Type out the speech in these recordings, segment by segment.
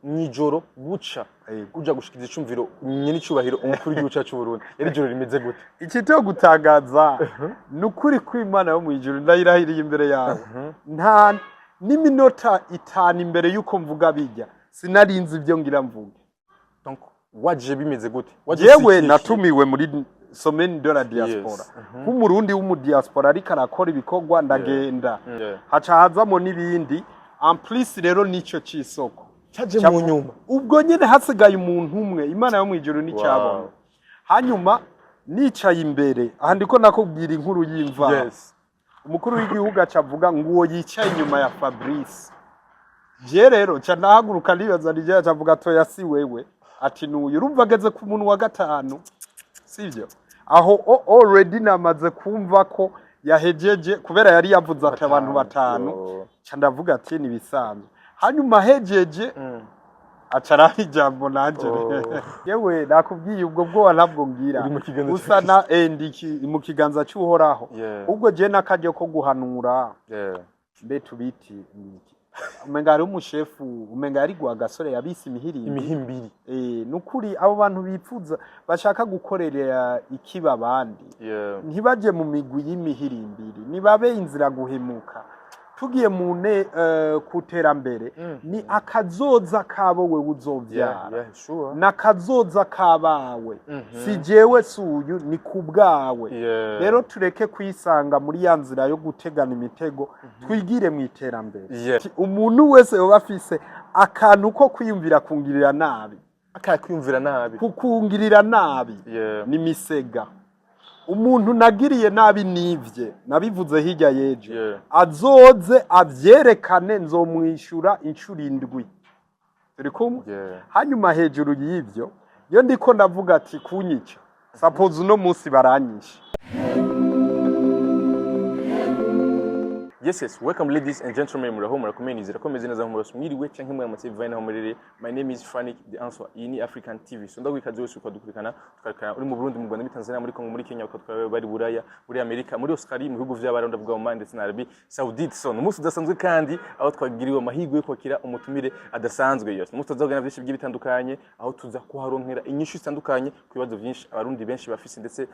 Mw'ijoro buca uja gushikiza icumviro nyene icubahiro umukuru w'igihugu cacu c'Uburundi, yari ijoro rimeze gute? Ikityo gutangaza ni ukuri kw'Imana yo mw'ijuru, ndayirahiriye imbere yawe, nta n'iminota 5 imbere y'uko mvuga bijya sinarinzi ibyo ngira mvuge. Donc waje bimeze gute? Waje Jewe ufise iki? Natumiwe muri Semaine de la Diaspora nk'Umurundi w'umudiaspora ariko arakora ibikorwa, ndagenda. Haca hazamo n'ibindi en plus, rero nico c'isoko Caje mu nyuma. Ubwo nyene hasigaye umuntu umwe, Imana yo mw'ijuru n'icyabona. Hanyuma nicaye imbere aha, ndiko nakubwira inkuru y'imvaho. Umukuru w'igihugu aca avuga ngo uwo yicaye inyuma ya Fabrice. Je rero ca ndahaguruka, nibaza nije, aca avuga atoya si wewe, ati nuyu. Urumva ageze ku muntu wa gatanu, sivyo? Aho already namaze kumva ko yahejeje, kubera yari yavuze ati abantu batanu. Ca ndavuga ati nibisanzwe. Hanyuma hejeje aca araha ijambo nanje. Yewe, nakubwiye, ubwo bwoba ntabwo ngira. Uri mu kiganza. Usa na ndi mu kiganza cy'Uhoraho. Ubwo je n'akaryo ko guhanura. Mbe tubiti niki? Umenga hariho umushefu, umenga yari gasore yabise imihirimbi. Imihimbiri. Nukuri abo bantu bipfuza, bashaka gukorera ikiba abandi, ntibaje mu migwi y'imihirimbiri, nibabe inzira guhemuka. Tugiye mu ne ku terambere, ni akazoza kabo wewe uzovyara n'akazoza kabawe. Si jewe, si uyu, ni ku bwawe. Rero tureke kwisanga muri ya nzira yo gutegana imitego, twigire mu iterambere. Umuntu wese yoba afise akantu ko kwiyumvira kungirira nabi, Akakwiyumvira nabi. kukungirira nabi, ni misega. Umuntu nagiriye nabi, nivye nabivuze hirya y'ejo, azoze avyerekane, nzomwishyura inshuro indwi. Turi kumwe? Yeah. Hanyuma hejuru y'ivyo, iyo ndiko ndavuga ati kunyica, suppose uno munsi baranyishe. Yes, welcome ladies and gentlemen, muraho, murakomeye, nizera ko meze neza murose, mwiriwe canke mwaramutse bivanye naho murere. My name is Frank The Answer. Iyi ni African TV. So ndaguha ikaze wese ukadukurikirana, tukarikana uri mu Burundi, mu Rwanda, muri Tanzania, muri Congo, muri Kenya, ukatwara bari Buraya, muri Amerika, muri Australia, mu bihugu vy'Abarabu, ndavuga Oman ndetse na Arabie Saoudite. So ni umunsi udasanzwe kandi aho twagiriwe amahirwe yo kwakira umutumire adasanzwe. Yes, umunsi tuzogana vyinshi bigiye bitandukanye, aho tuza kuharonkera inyishu zitandukanye ku bibazo vyinshi Abarundi benshi bafise, ndetse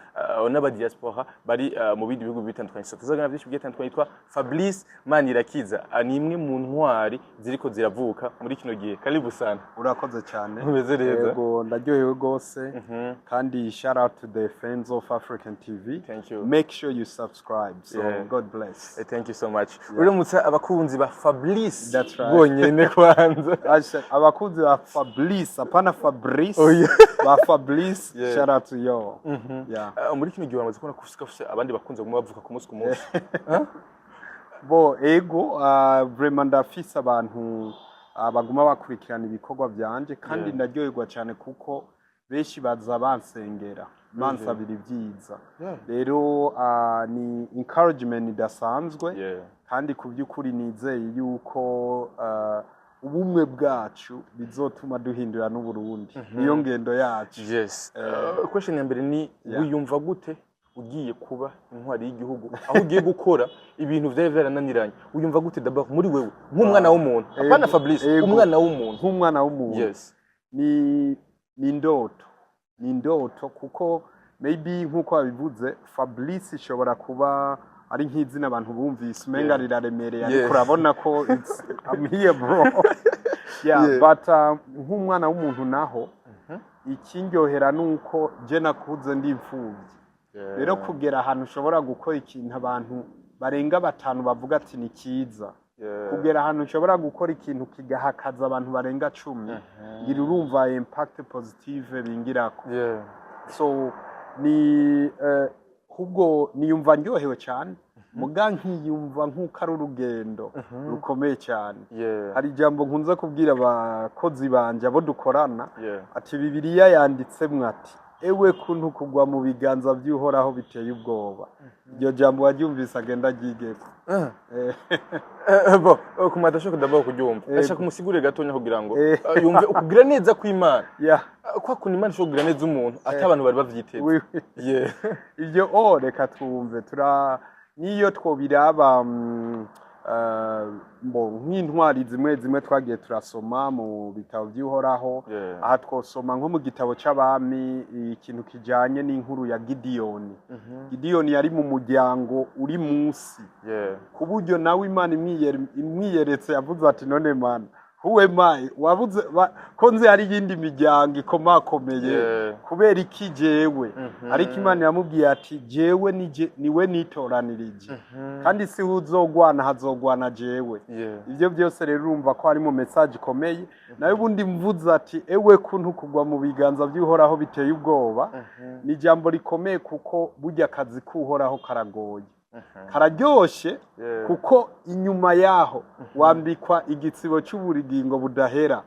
n'abadiaspora bari mu bindi bihugu bitandukanye. So tuzogana vyinshi bigiye bitandukanye. Yitwa Fabrice Manirakiza. Ni imwe mu ntwari ziriko ziravuka muri kino gihe. Karibu sana. Urakoze cyane. Umeze neza? Yego, ndaryohewe rwose, kandi shout out to the fans of African TV. Thank you. Make sure you subscribe. So God bless. Thank you so much. Uramutse abakunzi ba Fabrice That's right. bonyene kwanza. Asha, abakunzi ba Fabrice, apana Fabrice, Oh, yeah. ba Fabrice, shout out to you, yeah. Muri kino gihe wamaze kubona ko ufise abandi bakunzi baguma bavuka ku munsi ku munsi. Bo ego, vraiment ndafise abantu baguma bakurikirana ibikorwa byanje, kandi ndaryoherwa cyane kuko benshi baza bansengera, bansabira ibyiza. Rero ni encouragement idasanzwe, kandi ku by'ukuri nizeye yuko ubumwe bwacu bizotuma duhindura n'Uburundi. Niyo ngendo yacu. Yes. Question ya mbere ni wiyumva gute ugiye kuba intwari y'igihugu, aho ugiye gukora ibintu vyari vyarananiranye? Wiyumva gute d'abord muri wewe nk'umwana w'umuntu, apana Fabrice, umwana w'umuntu? Nk'umwana w'umuntu, ni indoto, ni indoto, kuko maybe nk'uko wabivuze, Fabrice ishobora kuba ari nk'izina abantu bumvise umenga riraremereye, ariko urabona ko I'm here, bro, yeah. But nk'umwana w'umuntu naho, ikindyohera ni uko je nakuze ndi imfuvyi. Rero kugera ahantu ushobora gukora ikintu abantu barenga batanu bavuga ati ni cyiza, kugera ahantu ushobora gukora ikintu kigahakaza abantu barenga 10, ngira urumva impact positive bingirako. So ni ahubwo niyumva ndyohewe cyane, muga nkiyumva nk'uko ari urugendo rukomeye cyane. Hari ijambo nkunze kubwira abakozi banje, abo dukorana, ati Bibiliya yanditsemwo ati ewe kuntu kugwa mu biganza by'Uhoraho biteye ubwoba. Iryo jambo waryumvise agenda aryigeko. Bo ku madashaka d'abord kuryumva, ashaka umusigurire gatonya kugira ngo yumve ukugira neza kw'Imana. Kwa kuntu Imana ishobora kugira neza umuntu ati abantu bari bavyiteze. Oui, oui. Ibyo reka twumve tura niyo twobiraba. Mbo nk'intwari zimwe zimwe twagiye turasoma mu bitabo by'Uhoraho, aha twosoma nko mu gitabo c'Abami, ikintu kijanye n'inkuru ya Gidiyoni. Gidiyoni yari mu muryango uri munsi, ku buryo nawe Imana imwiyeretse yavuze ati: "None Mana, who am I? Wabuze ko nzi hari iyindi miryango ikomakomeye, kubera iki jewe?" Ariko Imana yamubwiye ati: "Jewe nije, niwe nitoranirije, kandi si uzogwana, hazogwana jewe." Ibyo byose rero urumva ko harimo message ikomeye. Nayo ubundi mvuze ati ewe kuntu kugwa mu biganza by'Uhoraho biteye ubwoba, ni ijambo rikomeye, kuko burya akazi k'Uhoraho karagoye, kararyoshe, kuko inyuma yaho wambikwa igitsibo cy'ubugingo budahera.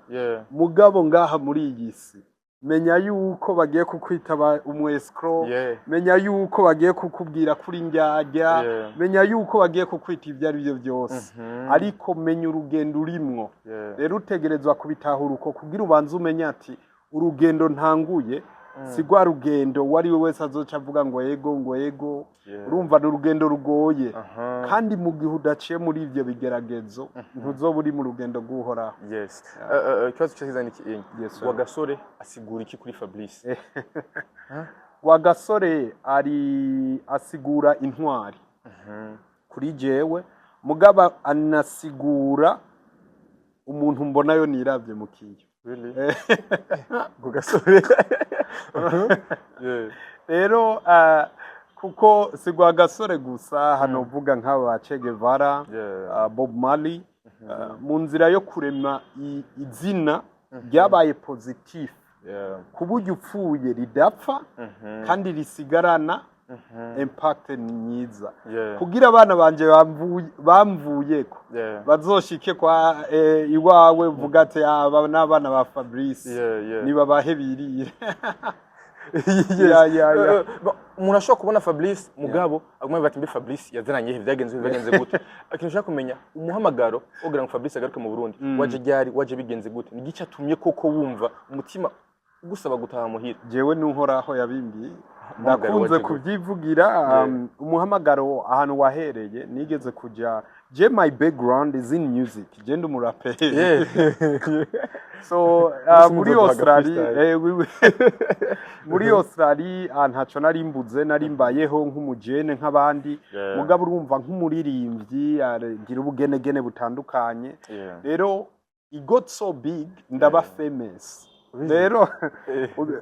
Mugabo ngaha muri iyi si, menya yuko bagiye kukwita umu escroc, menya yuko bagiye kukubwira kuri ndyarya, menya yuko bagiye kukwita ibyo ari byo byose, ariko menya urugendo urimwo. Rero utegerezwa kubitahura uko, kugira ubanze umenye ati urugendo ntanguye si rwa rugendo uwo ari we wese azoca avuga ngo ego, ngo ego. Urumva ni urugendo rugoye, kandi mu gihe udaciye muri ibyo bigeragezo, ntuzoba uri mu rugendo rw'Uhoraho. Yes. Ikibazo cyiza ni iki? Yes, sir. Rwagasore asigura iki kuri Fabrice? Rwagasore ari asigura intwari kuri jewe, mugabo anasigura umuntu mbonayo niravye mu kiyo. Really? Rwagasore. Rero kuko si Rwagasore gusa, hano uvuga nk'aba Che Guevara, Bob Marley, mu nzira yo kurema izina ryabaye positif, ku buryo upfuye ridapfa, kandi risigarana impact myiza, kugira abana banje bamvuyeko bazoshike kwa iwawe uvuga ati aba n'abana ba Fabrice, nibabahe birire. Yes. Yeah. Bon, umuntu ashobora kubona Fabrice, mugabo aguma bati: "Mbe Fabrice yazananye he? Byagenze gute?" Ikintu ushaka kumenya, umuhamagaro wogira ngo Fabrice agaruke mu Burundi waje ryari? Waje bigenze gute? Ni igice atumye koko wumva umutima ugusaba gutaha muhira? Jewe n'Uhoraho yabimbiye. Umuhamagaro Ndakunze waje gute? kubyivugira. Umuhamagaro ahantu wahereye, nigeze kuja, je my background is in music, je ndi umuraperi. So Umunsi muri muzoduhaga Australia, freestyle. Oui. Muri Australia ntaco nari mbuze, nari mbayeho nk'umujene nk'abandi, mugabo urumva nk'umuririmbyi ngira ubugenegene butandukanye. Rero it got so big, ndaba famous. Rero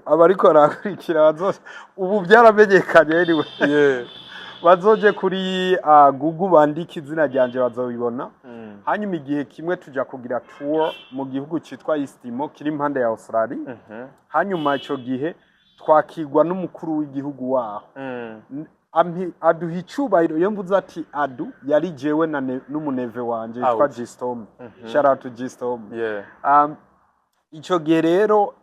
abariko barakurikira ubu byaramenyekanye anyway, bazoje kuri Google bandike izina ryanje, bazobibona. Hanyuma igihe kimwe tuja kugira tour mu gihugu citwa East Timor, kiri impande ya Australia. Hanyuma ico gihe twakirwa n'umukuru w'igihugu waho. Aduha icubahiro. Iyo mvuze ati adu, yari jewe na n'umuneve wanje yitwa Out. Gistom. Shout out to Gistom. Ico gihe rero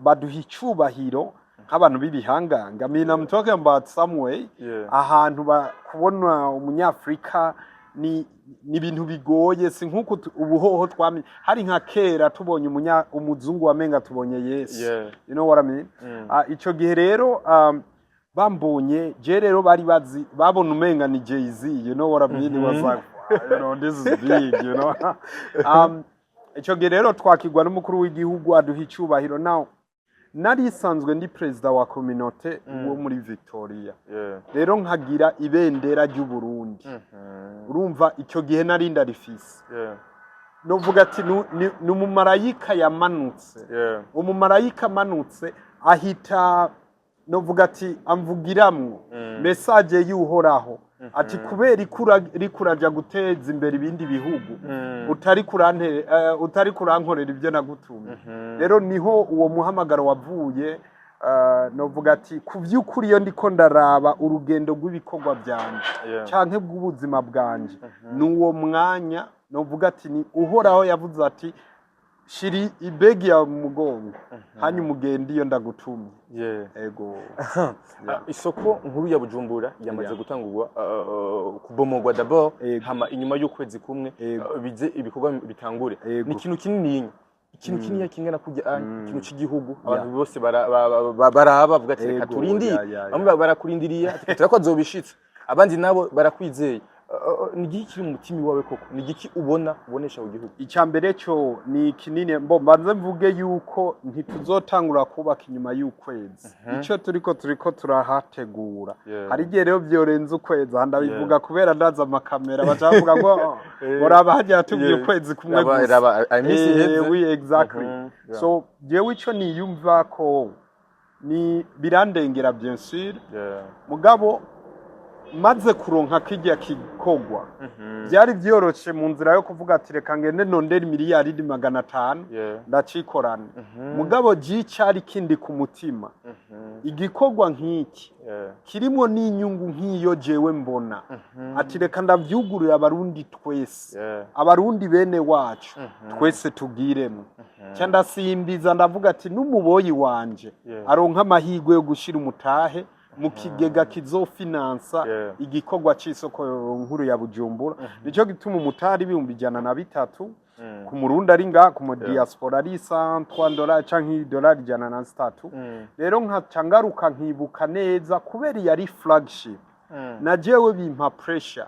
baduha icubahiro nk'abantu b'ibihanganga. I mean, I'm talking about some way, ahantu kubona umunyafrika ni ibintu bigoye, si nk'uko ubuhoho twamenye. Hari nka kera tubonye umuzungu wamenga tubonye Yesu. You know what I mean? Ico gihe rero bambonye je, rero bari bazi, babona umenga ni Jay-Z, you know what I mean? It was like, wow, this is big. Ico gihe rero twakirwa n'umukuru w'igihugu, aduha icubahiro. Now nari isanzwe ndi perezida wa communauté wo muri Victoria, rero nkagira ibendera ry'u Burundi. Urumva icyo gihe nari ndarifise. Novuga ati ni umumarayika yamanutse. Umumarayika amanutse ahita, novuga ati amvugiramwo message y'Uhoraho ati: "Kubera iriko uraja guteza imbere ibindi bihugu, utari kurankorera ibyo nagutumye." Rero niho uwo muhamagaro wavuye. Novuga ati ku by'ukuri iyo ndiko ndaraba urugendo rw'ibikorwa byanje canke bw'ubuzima bwanje, ni uwo mwanya novuga ati ni Uhoraho yavuze ati: "Shiri ibegi yawe mu mugongo, hanyuma ugende iyo ndagutumye." Ego. Isoko nkuru ya Bujumbura yamaze gutangurwa kubomogwa d'abord, hama inyuma y'ukwezi kumwe bize ibikorwa bitangure. Ni ikintu kinini, ikintu kinini kingana kurya, ikintu cy'igihugu, abantu bose baraba bavuga ati: "Reka turindire." Bamwe barakurindiriye ati: "Turako azobishitse," abandi nabo barakwizeye. Ni igiki kiri mu mutima wawe koko? Ni igiki ubona ubonesha ku gihugu? Icya mbere cyo ni kinini. Mbo mbanze mvuge yuko ntituzotangura kubaka inyuma y'ukwezi. Icyo turiko turahategura, hari igihe rero byorenze ukwezi. Aha ndabivuga kubera ndaza amakamera baca bavuga ngo muraba hagiye hatubwiye ukwezi kumwe gusa. Raba, iminsi iheze. Oui, exactly. So jewe ico niyumva ko ni birandengera, bien sûr, mugabo maze kuronka kijya kikogwa, byari byoroshe mu nzira yo kuvuga ati reka ngende nondera miliyaridi 500 ndacikorana. Mugabo ji cari kindi ku mutima, igikorwa nk'iki kirimwo n'inyungu nk'iyo, jewe mbona ati reka ndavyugurira Abarundi twese, Abarundi bene wacu twese tugiremo. Ca ndasimbiza ndavuga ati n'umuboyi wanje aronka amahirwe yo gushira umutahe mu kigega kizofinansa igikorwa c'isoko nkuru ya Bujumbura. Nico gituma umutahe 103,000 ku Murundi ari ngaha, ku mu diaspora ari $103 canke $103. Rero nkaca ngaruka nkibuka neza kubera yari flagship, na jewe bimpa pressure.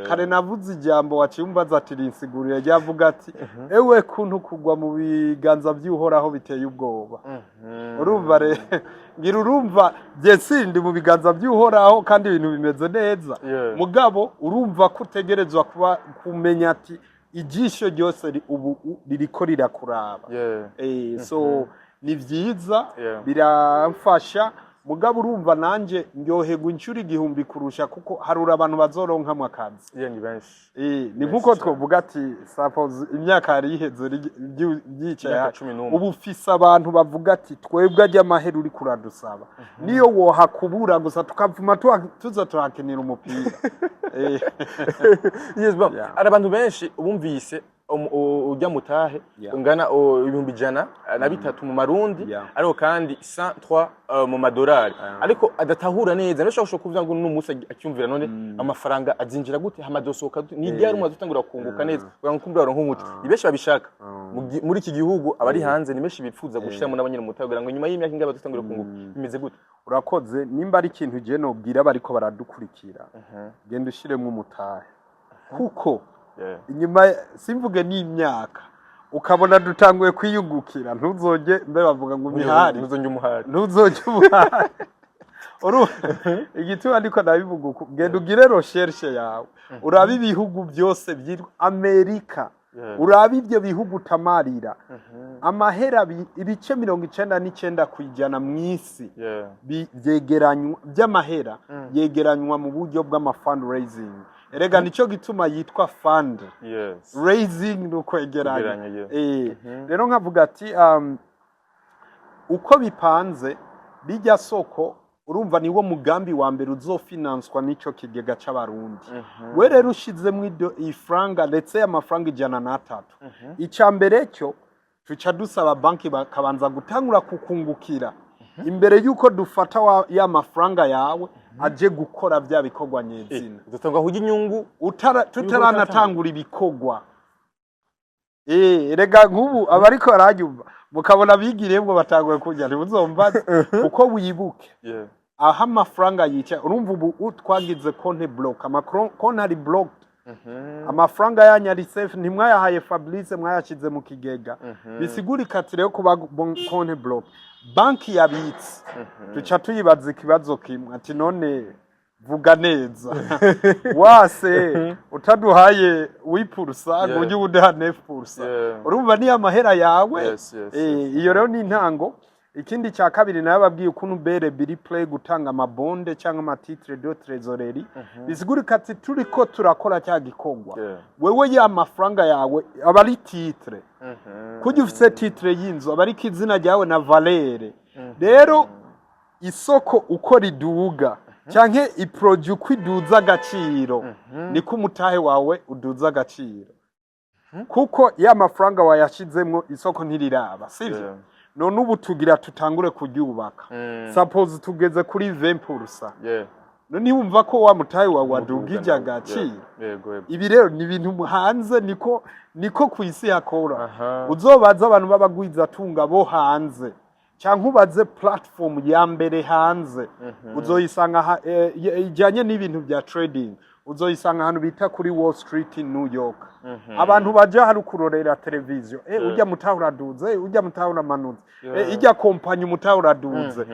Kare navuze ijambo waciye umbaza ati rinsigurire, ryavuga ati ewe kuntu kugwa mu biganza by'Uhoraho biteye ubwoba. Urumva re ngira urumva jye ndi mu biganza by'Uhoraho kandi ibintu bimeze neza. Mugabo urumva ko utegerezwa kuba kumenya ati ijisho ryose ubu ririko rirakuraba. So ni vyiza, biramfasha. Mugabo urumva nanje ndyoherwa inshuro igihumbi kurusha kuko harura abantu bazoronkamwo akazi. Yeah, ni benshi. Ni Benshi nkuko cyane. twovuga ati suppose imyaka yari iheze byicaye Imyaka 11. Ubu ufise abantu bavuga ati twebwe ajya amahera uri kuradusaba niyo wohakubura gusa tukavuma tuza turahakinira umupira. Yes, bon. Yeah. Hari abantu benshi bumvise ujya mutahe ungana 103,000 mu marundi, ariko kandi 103 mu madolari, ariko adatahura neza. Niyo ushobora kuvuga ngo n'umunsi acyumvira none amafaranga azinjira gute, hama azosohoka gute, ni ryari umaze utangura kunguka neza kugira ngo kumbura baronke umuco. Ni benshi babishaka muri iki gihugu, abari hanze ni benshi bifuza gushiramo nabo nyine umutahe kugira ngo nyuma y'imyaka ingahe bazotangura kunguka. Bimeze gute? Urakoze. Nimba ari ikintu ugiye nobwira bariko baradukurikira, genda ushiremwo umutahe kuko inyuma simvuge n'imyaka ukabona dutanguye kwiyungukira, ntuzoge mbe bavuga ngo imihari. Ntuzonge umuhari. Ntuzoge umuhari. Igituma ndiko ndabivuga uku, genda ugire recherche yawe, urabe ibihugu byose byitwa Amerika, urabe ibyo bihugu utamarira amahera ibice 99% mw'isi vyegeranywa by'amahera yegeranywa mu buryo bw'ama fundraising. Erega nico gituma yitwa fund raising, ni ukwegeranya. Kwegeranya, yeah. Rero nkavuga ati uko bipanze bijya soko, urumva niwo mugambi wa mbere uzofinanswa n'ico kigega c'Abarundi. We rero ushizemwo ifaranga ndetse y'amafaranga 103, icya mbere cyo tuca dusaba banki bakabanza gutangura kukungukira imbere y'uko dufata ya mafaranga yawe aje gukora bya bikorwa nyezina. Dutanga kurya inyungu. Tutaranatangura ibikorwa. Erega nk'ubu abariko baranyumva mukabona bigiriyemwo batanguye kurya, ntibuzombaze kuko wibuke aho amafaranga yicaye. Urumva ubu twagize compte bloqué, amakonti ari blocked, amafaranga yanyu ari safe, ntimwayahaye Fabrice, mwayashize mu kigega. Bisigurika ati rero kuba compte bloqué, banki yabitse tuca tuyibaza ikibazo kimwe ati none vuga neza wase utaduhaye 8% ngo ujye uduha 9%? Urumva niyo amahera yawe. Iyo rero ni intango. Ikindi cya kabiri nayo babwiye ukuntu bere biri play gutanga amabonde cyangwa ama titres de trésorerie. Bisigurika ati turiko turakora cya gikorwa, wewe ya mafaranga yawe aba ari titre. Kujya ufise titre y'inzu aba ariko izina ryawe na valeur. Rero isoko uko riduga canke i projet uko iduza agaciro, niko umutahe wawe uduza agaciro, kuko ya mafaranga wayashizemwo isoko ntiriraba, sivyo? None ubu tugira tutangure kuryubaka, suppose tugeze kuri 20%, none wumva ko wa mutahe wawe wadugije agaciro. Yego yego. Ibi rero ni ibintu hanze niko ku isi hakora. Uzobaza abantu b'abagwizatunga bo hanze cyangwa ubaze platform ya mbere hanze uzoyisanga ijyanye n'ibintu bya trading. Uzoyisanga ahantu bita kuri Wall Street in New York. Abantu baja hari kurorera televiziyo, ujya mutahe uraduze, ujya mutahe uramanutse, ijya kompanyi umutahe uraduze,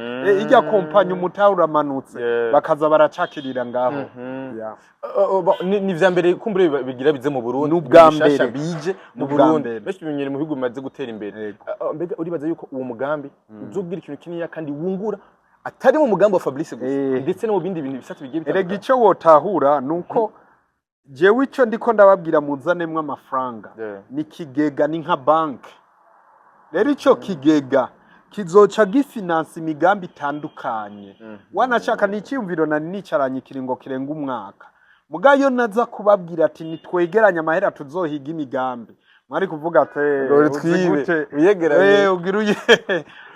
ijya kompanyi umutahe uramanutse, bakaza baracakirira ngaho. Yeah. Ni vya mbere kumbure bigira bize mu Burundi? Ni ubwa Bishasha mbere. bije mu Ni ubwa Burundi. mbere. Benshi tubimenyere mu bihugu bimaze gutera imbere. Yego. Mbega uribaza yuko uwo mugambi uzogira ikintu kinini kandi wungura, atari mu mugambi wa Fabrice gusa, ndetse no mu bindi bintu bisata bigiye Erega bitandukanye? icyo wotahura ni uko jewe icyo ndiko ndababwira, muzanemo amafaranga, ni kigega, ni nka banki. Rero icyo kigega kizoca gifinansa imigambi itandukanye. Wanashaka ni icyiyumviro nari nicaranye ikiringo kirenga umwaka. Mugayo naza kubabwira ati nitwegeranye amahera tuzohiga imigambi, mwari kuvuga ati Ngo "Uzi twibe, gute?" uyegeranye. Ugira uye,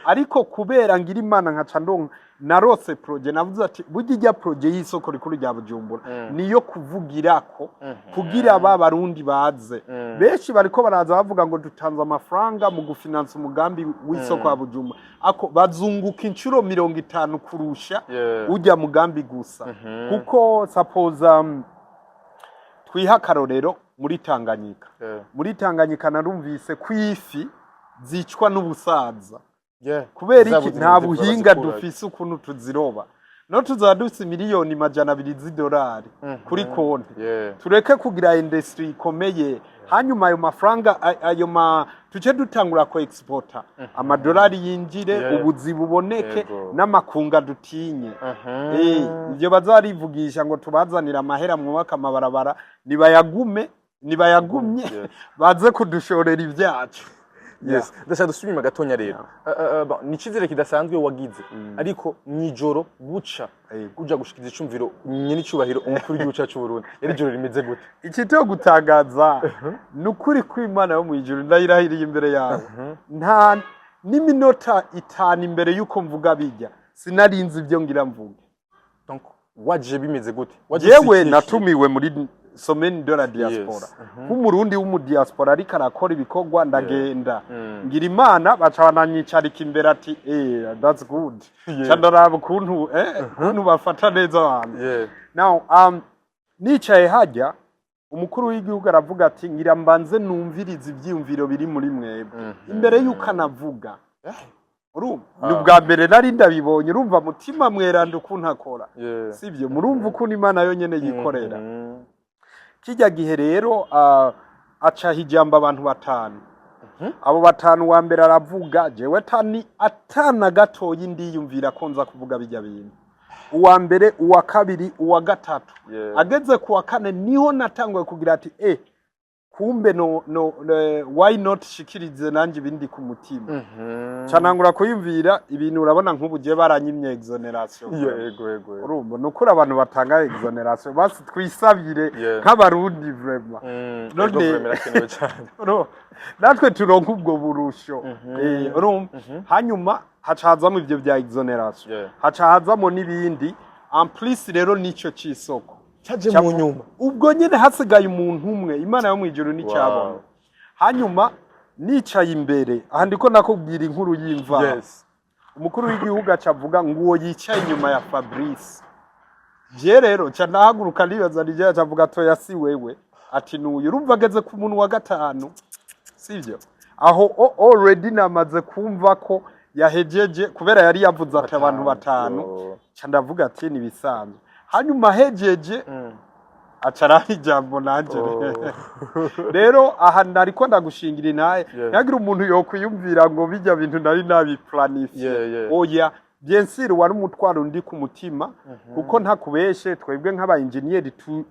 ariko kubera ngira Imana nkaca ndonka narose projet, navuze ati burya ijya projet y'isoko rikuru rya Bujumbura niyo kuvugirako kugira ba Barundi baze. Benshi bariko baraza bavuga ngo dutanze amafaranga mu gufinansa umugambi w'isoko ya Bujumbura, ako bazunguka inshuro 50 kurusha ujya mugambi gusa. Kuko suppose twiha akarorero muri Tanganyika. Muri Tanganyika narumvise ko ifi zicwa n'ubusaza. Kubera iki? Zabuze Nta ingufu buhinga bazikurayo. dufise ukuntu tuziroba. No tuzaba dufise miliyoni 200 z'idolari kuri konti, tureke kugira industry ikomeye, hanyuma ayo mafaranga ayo ma tuce dutangura ko exporta, amadolari yinjire, ubuzi buboneke, n'amakunga dutinye. Ibyo bazarivugisha ngo tubazanire amahera mwubaka amabarabara, nibayagume, nibayagumye, baze kudushorera ibyacu. Yes, ndashaka dusubire inyuma gatonya rero. Bon, ni icyizere kidasanzwe wagize, ariko mw'ijoro buca uja gushikiza icumviro nyene icubahiro umukuru w'igihugu cacu c'u Burundi, yari ijoro rimeze gute? Ikityo gutangaza ni ukuri kw'Imana yo mu ijuru, ndayirahiriye imbere yawe, nta n'iminota 5 imbere y'uko mvuga bijya sinarinzi ibyo ngira mvuge. Donc waje bimeze gute? Waje Jewe ufise iki? natumiwe muri Semaine de la Diaspora nk'Umurundi w'umudiaspora ariko arakora ibikorwa, ndagenda. Ngira Imana baca bananyicarika imbere ati that's good. Ca ndaraba ukuntu bafata neza abantu. Now nicaye hajya, umukuru w'igihugu aravuga ati ngira mbanze numvirize ivyiyumviro biri muri mwebwe imbere y'uko anavuga. Urumva, ni ubwa mbere nari ndabibonye. Urumva mutima mweranda ukuntu akora, sibyo? Murumva ukuntu Imana yonyene yikorera. Kijya gihe rero acaha ijambo abantu batanu. Abo batanu, wa mbere aravuga, jewe tani atana gatoyi ndiyumvira ko nza kuvuga bijya bintu. Uwa mbere, uwa kabiri, uwa gatatu, ageze ku wa kane niho natanguye kugira ati kumbe no, no why not shikirize nanjye ibindi ku mutima. Canangura kuyumvira ibintu. Urabona nk'ubu gihe baranyimye exonération. Yeah, yego yego yego. Urumva ni ukuri abantu batanga exonération, basi twisabire nk'Abarundi vraiment. Yego, vraiment irakenewe cyane. Natwe turonka ubwo burusho. Urumva, hanyuma haca hazamo ivyo bya exonération, haca hazamo n'ibindi en plus. Rero nico c'isoko Caje mu nyuma. Ubwo nyene hasigaye umuntu umwe, Imana yo mw'ijuru n'icyabona. Hanyuma nicaye imbere aha, ndiko nakubwira inkuru y'imvaho. Umukuru w'igihugu aca avuga ngo uwo yicaye inyuma ya Fabrice. Je rero ca ndahaguruka, nibaza nije. Aca avuga toya, si wewe, ati nuyu. Urumva ageze ku muntu wa gatanu, sivyo? Aho already namaze kumva ko yahejeje, kubera yari yavuze ati abantu batanu. Ca ndavuga ati nibisanzwe. Hanyuma hejeje aca araha ijambo nanje. Rero aha nariko ndagushingira intahe, ntihagire umuntu yokwiyumvira ngo bijya bintu nari nabiplanifiye. Oya, bien sûr wari umutwaro undi ku mutima, kuko ntakubeshe, twebwe nk'aba engineer tu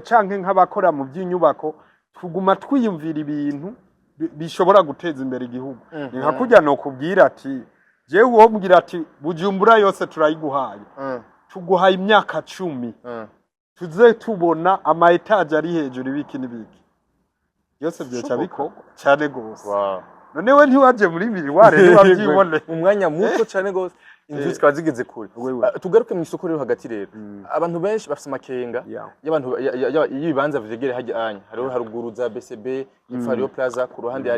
canke nk'abakora mu by'inyubako tuguma twiyumvira ibintu bishobora guteza imbere igihugu. Ni nka kurya nokubwira ati jewe uwo mbwira ati Bujumbura yose turayiguhaye, tuguhaye imyaka 10, tuze tubona ama étages ari hejuru, ibiki n'ibiki byose byoca Bishoboka. bikorwa cyane gose. None we ntiwaje muri miriware, ntiwabyibone? Mu mwanya muto cyane gose inzu zikaba zigeze kure. Wewe. Tugaruke mu isoko rero hagati. Rero abantu benshi bafise amakenga y'abantu y'ibibanza vyegereye hajya anya. Hariho haruguru za BCB, hepfo hariho Plaza, ku ruhande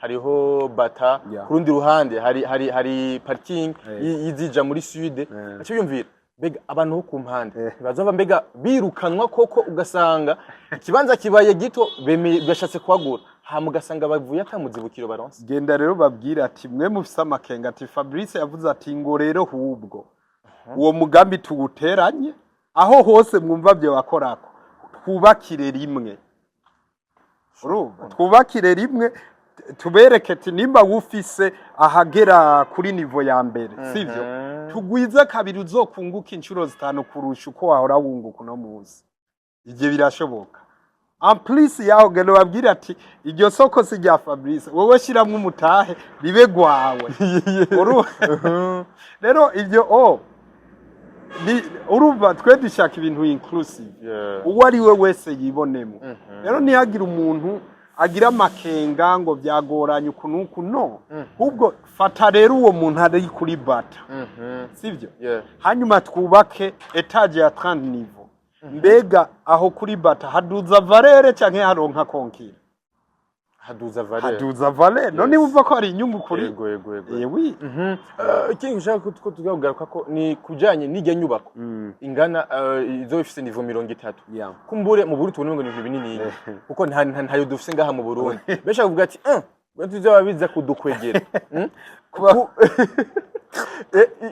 hariho Bata, ku rundi ruhande hari parking y'izija muri sud. Aco yumvira Mbega abantu bo ku mpande ntibazova mbega birukanwa koko, ugasanga ikibanza kibaye gito, bemeye bashatse kuhagura, hama ugasanga bavuye ata muzibukiro baronse? Genda rero babwira ati mwe mufise amakenga, ati Fabrice yavuze ati ngo rero hubwo uwo mugambi tuwuteranye, aho hose mwumva byo bakorako twubakire rimwe. Urumva, twubakire rimwe, tubereke ati nimba wufise ahagera kuri niveau ya mbere, sivyo, tugwize kabiri, uzokunguka inshuro 5 kurusha uko wahora wunguka uno munsi. Ivyo birashoboka. En plus yaho, genda babwire ati iryo soko si rya Fabrice, wowe shiramwo umutahe ribe gwawe. Rero ivyo ni urumva twe dushaka ibintu inclusive, uwo ari we wese yibonemo. Rero ntihagire umuntu agira amakenga ngo byagoranye uku n'uku, no ahubwo fata rero uwo muntu ari kuri bata, sivyo, hanyuma twubake étage ya 30 niveau. Mbega aho kuri bata haduza valeur canke haronka konkira? Haduza valeur. Haduza valeur. None wumva ko hari inyungu kuri Yego. Ewi. Ikindi nshaka ko tugaruka ko ni kujanye n'ijya nyubako ingana izo ifise niveau 30. Kumbure mu Burundi tubona ngo ni ibintu binini, kuko ntayo dufise ngaha mu Burundi. Benshi bavuga ati tuzoba biza kudukwegera.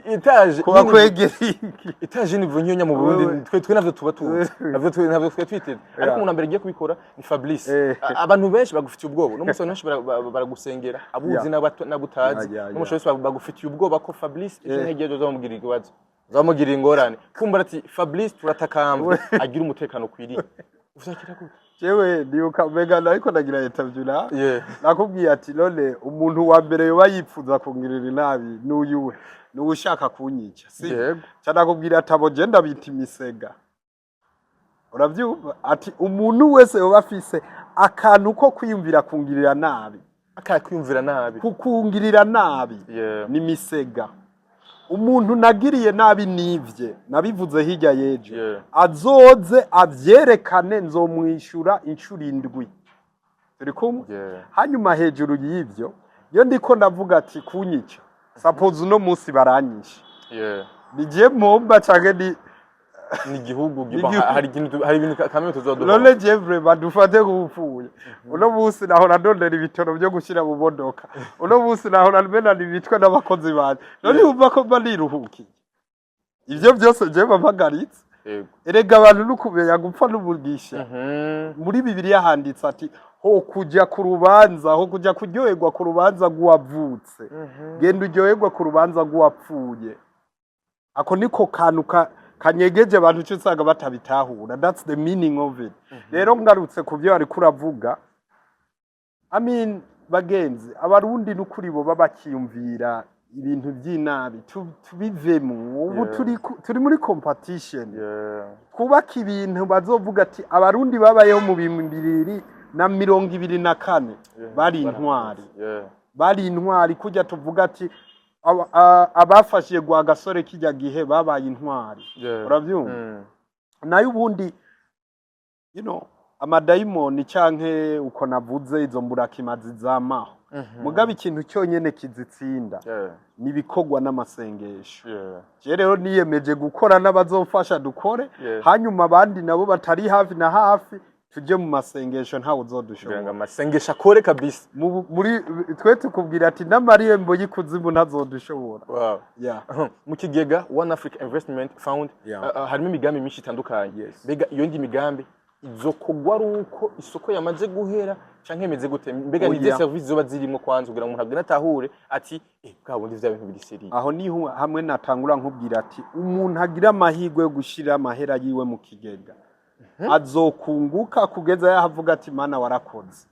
Étage Kuba kwegera iki? Étage niveau nyonya mu Burundi, Wewe. twe navyo tuba tuzi, navyo twe twiteze, ariko umuntu mbere agiye kubikora ni Fabrice. Abantu benshi bagufitiye ubwoba no musi, benshi baragusengera, abuzi n'abutazi, n'umunsi wese bagufitiye ubwoba ko Fabrice ejo ntegereje uzamubwira ikibazo, uzamugirira ingorane. Kumbura ati Fabrice turatakambwe agira umutekano ukwiriye. Uzakira gute? Jewe ndibuka mbega ariko ndagira interview na nakubwiye ati none umuntu wa mbere yoba yipfuza kungirira inabi n'uyuwe? Ni ushaka kunyica, si? Yego. Ca nakubwira ati abo je ndabita imisega. Uravyumva, ati umuntu wese yoba afise akantu ko kwiyumvira kungirira nabi, Akakwiyumvira nabi. Kukungirira nabi, ni misega. Umuntu nagiriye nabi nivye, nabivuze hirya y'ejo, azoze avyerekane, nzomwishura inshuro 7. Turi kumwe? Yeah. Hanyuma hejuru y'ivyo, iyo ndiko ndavuga ati kunyica, suppose uno munsi baranyishe, nigiye mpomba canke ni Ni igihugu. Ni igihugu. Hari ibintu kamwe tuzoduha. None je vraiment dufate nk'upfuye uno munsi, nahora ndondera ibitoro byo gushyira mu modoka, uno munsi nahora menana imitwe n'abakozi banje, none wumva ko mba niruhukiye? Ivyo byose jewe mpagaritse. Erega abantu n'ukumenya gupfa n'umugisha. Muri Bibiliya handitse ati ho kujya ku rubanza, ho kujya kuryoherwa ku rubanza rw'uwavutse, genda uryoherwa ku rubanza rw'uwapfuye. Ako niko kantu kanyegeje abantu, icyo usanga batabitahura. That's the meaning of it. Rero ngarutse ku byo ariko uravuga, I mean, bagenzi, Abarundi n'ukuri bo baba bakiyumvira ibintu by'inabi. Tubivemo ubu. Turi muri competition. Twubake ibintu bazovuga ati Abarundi babayeho mu 2024 bari intwari. Bari intwari. Kujya tuvuga ati abafashije gwa gasore kijya gihe babaye intwari. Urabyumva? Nayo ubundi, amadayimoni canke uko navuze izo mburakimazi zamaho, mugabo ikintu cyonyene kizitsinda ni ibikorwa n'amasengesho. Je rero niyemeje gukora n'abazofasha dukore, hanyuma abandi nabo batari hafi na hafi tujye mu masengesho, ntawe Kugira ngo uzodushobora. amasengesho akore kabisa. Muri twe tukubwira ati n'amarembo y'ikuzimu ntazodushobora. Yeah. Mu kigega One Africa Investment Fund, harimo imigambi myinshi itandukanye. Mbega iyo ndi migambi izokogwa ari uko isoko yamaze guhera canke imeze gute? Mbega ni Oya. service zoba zirimo kwanza, kugira ngo umuntu agende atahure ati bwa bundi vya bintu biri sérieux? Aho niho hamwe natangura nkubwira ati umuntu agira amahirwe yo gushira amahera yiwe mu kigega azokunguka kugeza yaho avuga ati Mana, warakoze.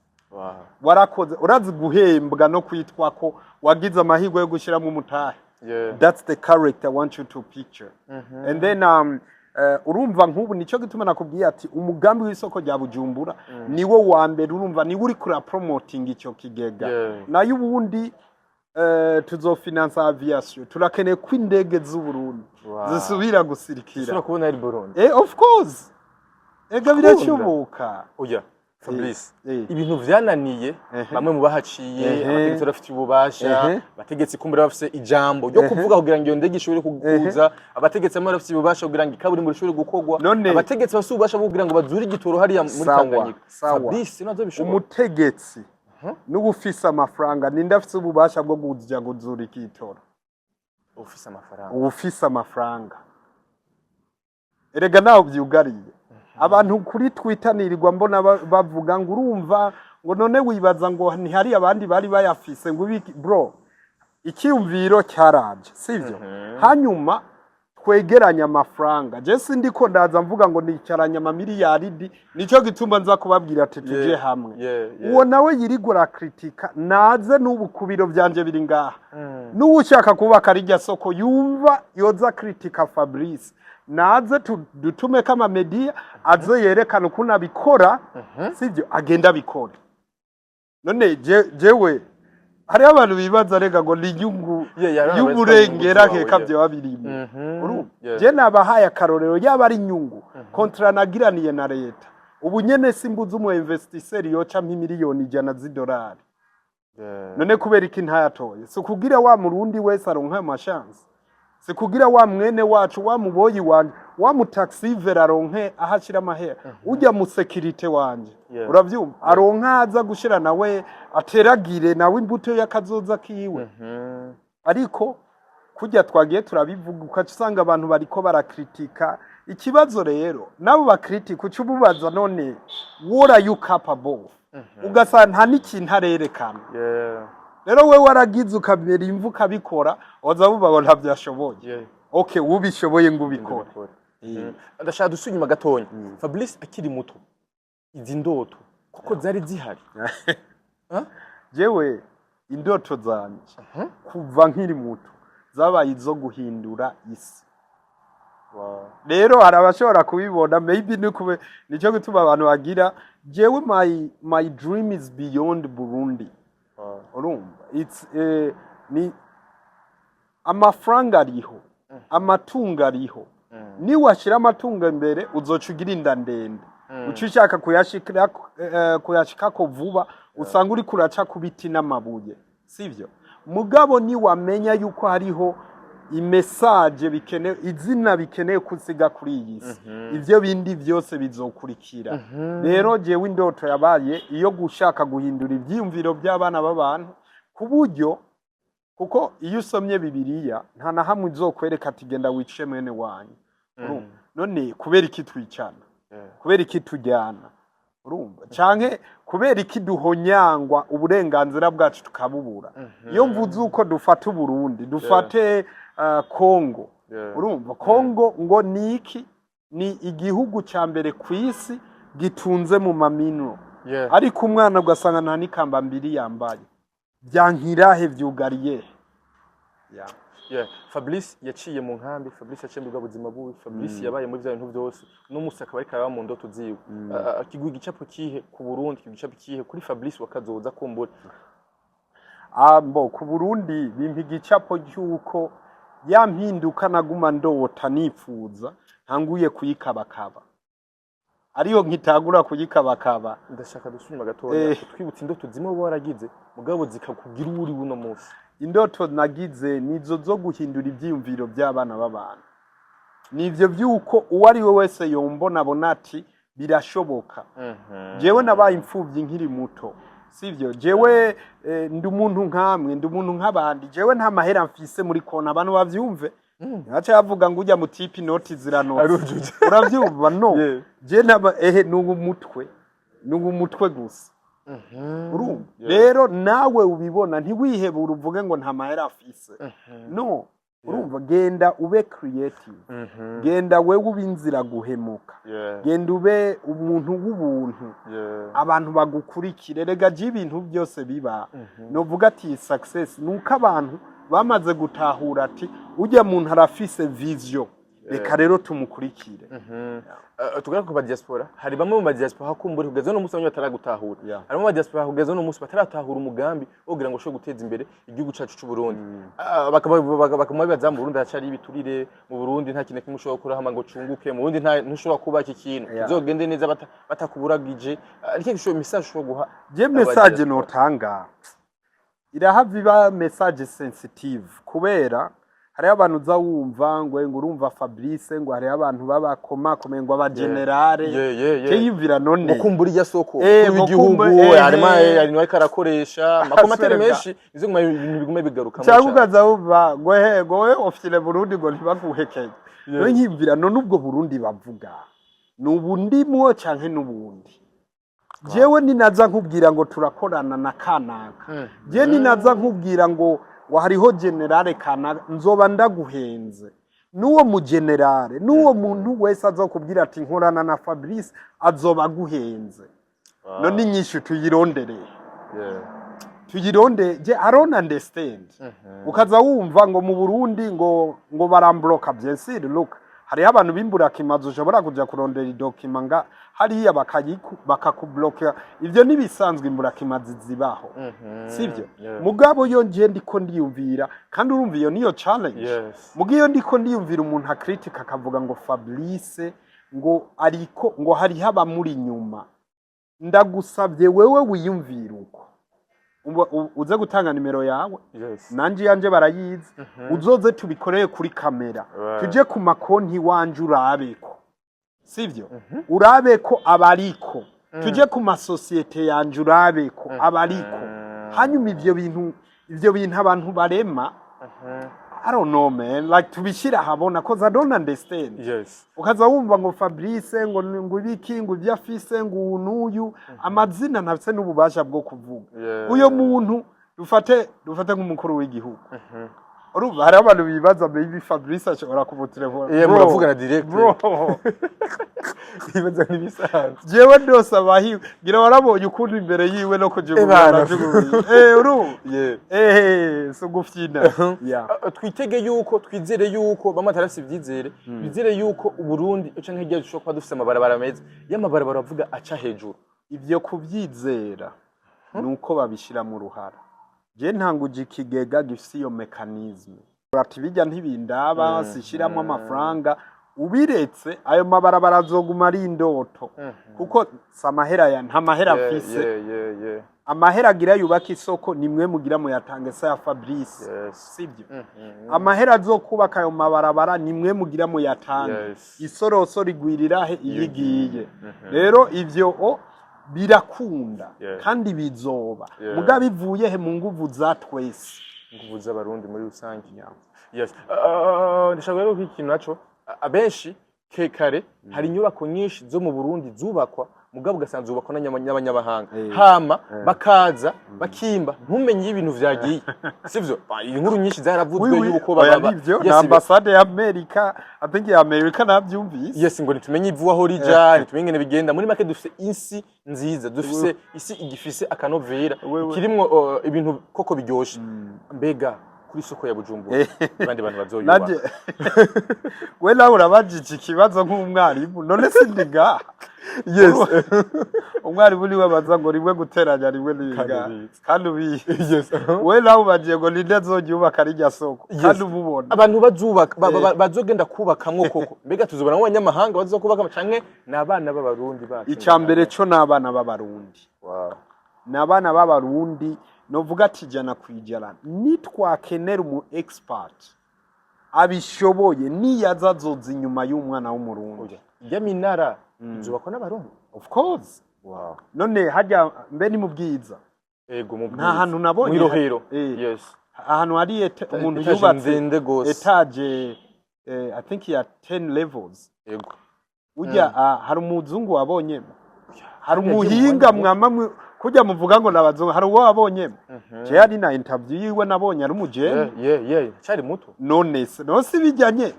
Warakoze. Urazi guhembwa no kwitwa ko wagize amahirwe yo gushyiramo umutahe? That's the character I want you to picture. And then urumva nk'ubu nicyo gituma nakubwiye ati umugambi w'isoko rya Bujumbura niwo wa mbere, urumva niwo uri kura promoting icyo kigega. Nayo ubundi tuzofinansa aviation. Turakeneye ko indege z'u Burundi zisubira gusirikira. Ushobora kubona Air Burundi? Of course, ega birashoboka. Oya. Fabrice, ibintu vyananiye bamwe mu bahaciye, abategetsi bafite ububasha, abategetsi kumbura bafise ijambo ryo kuvuga kugira ngo iyo ndege ishobore kuza, abategetsi bamwe bafise ububasha kugira ngo ikaburimbo rishobore gukorwa, abategetsi bafise ububasha bwo kugira ngo bazure igitoro hariya muri Tanganyika. Fabrice nazo bishobora. Umutegetsi n'uwufise amafaranga, ninde afise ububasha bwo kuja kuzura igitoro? Ufise amafaranga. Uwufise amafaranga. Erega naho vyugariye abantu kuri Twitter, nirirwa mbona bavuga ngo urumva ngo none wibaza ngo ntihari abandi bari bayafise, ngo ibiki. Bro, icyiyumviro cyaraje, sivyo? Hanyuma twegeranya amafaranga. Je sindiko ndaza mvuga ngo nicaranye amamiliyaridi, nico gituma nza kubabwira ati tuje hamwe. Uwo nawe yirigwa arakritika naze, n'ubu ku biro vyanje biri ngaha. N'uwo ushaka kubaka rirya soko yumva yoza kritika Fabrice, naze dutumeko ama media, aze yerekana ukuntu abikora, sivyo? Agenda abikore. None jewe hariho abantu bibaza rega ngo ni inyungu Yeah, hariho abantu y'uburengera, bazi ko nkeka inyungu. vyoba birimo. Urumva? Yeah. Je nabahaye akarorero, yaba ari inyungu, contrat nagiraniye na leta ubu nyene, simbuze umu investisseur yoca 100 miliyoni z'idolari. None kubera iki ntayatoye? Si ukugira wa murundi wese aronka ama chance? Si kugira wa mwene wacu, wa muboyi wanje, wa mu taxi-vero aronke aho ashira amahera, ujya mu sécurité wanje, uravyumva, aronka aza gushira nawe ateragire nawe imbuto y'akazoza kiwe? Ariko kurya twagiye turabivuga, ukaca usanga abantu bariko barakritika. Ikibazo rero, nabo bakritika uca ububaza: none what are you capable of? Ugasanga nta n'ikintu arerekana. Rero we waragize ukamera imvu ukabikora, waza buba ngo ntavyashoboye. Okay, ubishoboye ngo ubikore. Ubikore. Ndashaka dusubire inyuma gatonya. Fabrice akiri muto, izi ndoto kuko zari zihari? Jewe indoto zanje kuva nkiri muto zabaye izo guhindura isi. Rero hari abashobora kubibona, maybe ni kube nicyo gituma abantu bagira. Jewe my dream is beyond Burundi. Urumva, it's ni amafaranga ariho, amatungo ariho. Niwashira amatungo imbere, uzoca ugira inda ndende, uca ushaka kuyashikako vuba, usanga uriko uraca ku biti n'amabuye, sivyo? Mugabo niwamenya yuko hariho i message bikenewe, izina bikeneye kusiga kuri iyi si, ivyo bindi byose bizokurikira. Rero jewe indoto yabaye iyo gushaka guhindura ivyiyumviro by'abana b'abantu, ku buryo, kuko iyo usomye Bibiliya nta na hamwe izokwereka ati genda wice mwene wanyu. Urumva? None kubera iki twicana? Kubera iki tujyana? Urumva, canke kubera iki duhonyangwa uburenganzira bwacu tukabubura? Iyo mvuze uko dufata Uburundi, dufate Kongo. Urumva, Kongo ngo ni iki? Ni igihugu ca mbere ku isi gitunze mu mamino, ariko umwana ugasanga nta n'ikamba mbiri yambaye. Byankirahe? Vyugariye? Yeah. Yeah. Fabrice yaciye mu nkambi, Fabrice yaciye mu bwa buzima bubi, Fabrice yabaye muri bya bintu byose, uno musi akaba ariko araba mu ndoto ziwe. Kiguha igicapo kihe ku Burundi, kiguha igicapo kihe kuri Fabrice wa kazoza kumbura? Ah, mbo ku Burundi bimpa igicapo cy'uko ya mpinduka naguma ndota nipfuza ntanguye kuyikabakaba, ariyo nkitagura kuyikabakaba. Ndashaka dusubira gatoya, twibutse indoto zimwe uba waragize mugabo zikakugira uwo uri uno munsi. Indoto nagize nizo zo guhindura ivyiyumviro by'abana b'abantu, nivyo vy'uko uwo ari we wese yombona abona ati birashoboka. Jewe nabaye imfuvyi nkiri muto, sivyo? Jewe ndi umuntu nkamwe, ndi umuntu nk'abandi. Jewe nta mahera mfise muri kona, abantu bavyumve. Ntaca yavuga ngo ujya mu tipi inoti ziranotse. Arujuje. Uravyumva? No. Je naba ehe nubu mutwe, nubu mutwe gusa, urumva? Rero nawe ubibona, ntiwihebure uvuge ngo nta mahera afise. No, urumva, genda ube creative, genda wewe ube inzira guhemuka, genda ube umuntu w'ubuntu, abantu bagukurikire. Rega je ibintu byose biba, novuga ati success nuko abantu bamaze gutahura ati ujya muntu arafise vision. Reka rero tumukurikire. Tugaruke ku ba diaspora. Hari bamwe mu ba diaspora hakumbura kugeza no munsi bamwe bataragutahura. Harimo aba diaspora kugeza no munsi bataratahura umugambi wo kugira ngo ushobore guteza imbere igihugu cacu c'u Burundi. Bakaba bibaza: mu Burundi hacari ibiturire, mu Burundi nta kintu na kimwe ushobora gukora hama ngo cunguke, mu Burundi nta ntushobora kubaka ikintu kizogende neza batakuburagije. Ni ikihe message ushobora guha Je aba message diaspora? notanga irahava iba message sensitive, kubera hariho abantu uza wumva ngo urumva Fabrice, ngo hariho abantu babakomakomeye, ngo abagenerale. Je yumvira none Ngo kumbura irya soko kuri ngo igihugu harimo harimo ariko arakoresha ama commentaires menshi, nizo guma ibintu bigume bigaruka. Cyangwa ukaza wumva ngo he, ngo we ofitire Burundi, ngo ntibaguhekeye. Rero nkiyumvira none ubwo Burundi bavuga ni ubundimwo canke n'ubundi? Jewe ninaza nkubwira ngo turakorana na kanaka, je ninaza nkubwira ngo hariho général kanaka, nzoba ndaguhenze. N'uwo mu général, n'uwo muntu wese azokubwira ati nkorana na Fabrice, azoba aguhenze. None inyishu tuyirondereye, tuyironde. Je I don't understand. Ukaza wumva ngo mu Burundi ngo barambloka. Bien sûr, look, hariho abantu b'imburakimazi ushobora kuja kurondera i document nga hariya bakakubloka. Ivyo nibisanzwe, imburakimazi zibaho, sivyo? Mugabo yo nje ndiko ndiyumvira, kandi urumva iyo niyo challenge. Muga iyo ndiko ndiyumvira umuntu akritika akavuga ngo Fabrice ngo ariko ngo hariho abamuri inyuma, ndagusabye wewe wiyumvira uko uze gutanga nimero yawe. Nanje yanje barayizi. Uzoze tubikoreye kuri kamera. Tuje ku makonti wanje urabeko, sivyo? Urabeko abariko. Tuje ku masosiyete yanje urabeko abariko. Hanyuma ivyo bintu abantu barema, I don't know, man, like tubishyira ahabona, 'cause I don't understand. Ukaza wumva ngo Fabrice ngo ibiki, ngo ibyo afise, ngo uyu n'uyu, amazina ntafise n'ububasha bwo kuvuga. Uyo muntu dufate nk'umukuru w'igihugu, urumva hariho abantu bibaza maybe Fabrice ashobora kumutelefona. Yeah, Bro, muravugana direct. Bro, Bibaza nk'ibisanzwe. Jewe ndose abahiwe ngira warabonye ukuntu imbere yiwe no kujugunya Ebana. najugunya, urumva, so gufyina, yeah. Twitege yuko, twizere yuko bamwe batarafise ivyizere, twizere yuko Uburundi canke hirya dushobora kuba dufise amabarabara meza, y'amabarabara bavuga aca hejuru. Ibyo kubyizera ni uko babishyira mu ruhara. Je ntanguje ikigega gifise iyo mécanisme, ati bijya ntibindaba, sishiramo amafaranga. Ubiretse ayo mabarabara azoguma ari indoto, kuko si amahera ya nta mahera afise. Amahera agira yubaka isoko nimwe mugira muyatange, se ya Fabrice, sibyo? Amahera azokubaka ayo mabarabara nimwe mugira muyatange. Isoroso rigwirira he iyo igiye. Rero ivyo o birakunda kandi bizoba. Mugabo bivuye he? Mu nguvu za twese. Inguvu z'Abarundi muri rusange, yes. Ndashaka rero ko ikintu naco abenshi ke kare hari inyubako nyinshi zo mu Burundi zubakwa, mugabo ugasanga zubakwa n'abanyamahanga, hama bakaza bakimba, ntumenye iyo ibintu vyagiye, sivyo? Inkuru nyinshi zaravuzwe Oui, oui. yuko Oya, baba nivyo. Yes, Na ambasade ya Amerika, I think ya Amerika navyumvise. Yes, ngo ntitumenye ivu aho rija, ntitumenye ingene bigenda. Muri make dufise isi nziza, dufise isi igifise akanovera, Oui, oui. kirimwo ibintu koko biryoshe. Mbega kuri soko ya Bujumbura abandi bantu bazoyubaka? Nanje we nawe urabajije ikibazo nk'umwarimu, none sindi ngaha? Yes. Umwarimu niwe abaza ngo rimwe guteranya rimwe Kandi ningahe. ubizi. Kandi ubizi. We nawe ubagiye ngo ninde azoryubaka rirya soko? Kandi umubona. Abantu bazubaka bazogenda kubakamwo koko, mbega tuzobona abanyamahanga bazokubakamo canke ni abana b'Abarundi bacu? Icya mbere cyo ni abana b'Abarundi. Ni abana b'Abarundi, novuga ati 100%. Nitwakenera umu expert abishoboye, niyaza azoza inyuma y'umwana w'Umurundi. Oya. Irya minara izubakwa n'Abarundi? Of course. None hajya mbe ni mu Bwiza? Ego, mu Nta Bwiza. hantu nabonye Mw'irohero. Ahantu hari umuntu Étage yubatse ndende gose. étage, I think ya 10 levels. Ujya hari umuzungu wabonyemo? Hari Yagiye mu umuhinga mwanya. Mwama kujya muvuga ngo nabazungu, hari uwo wabonyemo? Je hari na interview yiwe nabonye, ari umujene. Yeah, cyari muto. None se no si bijyanye?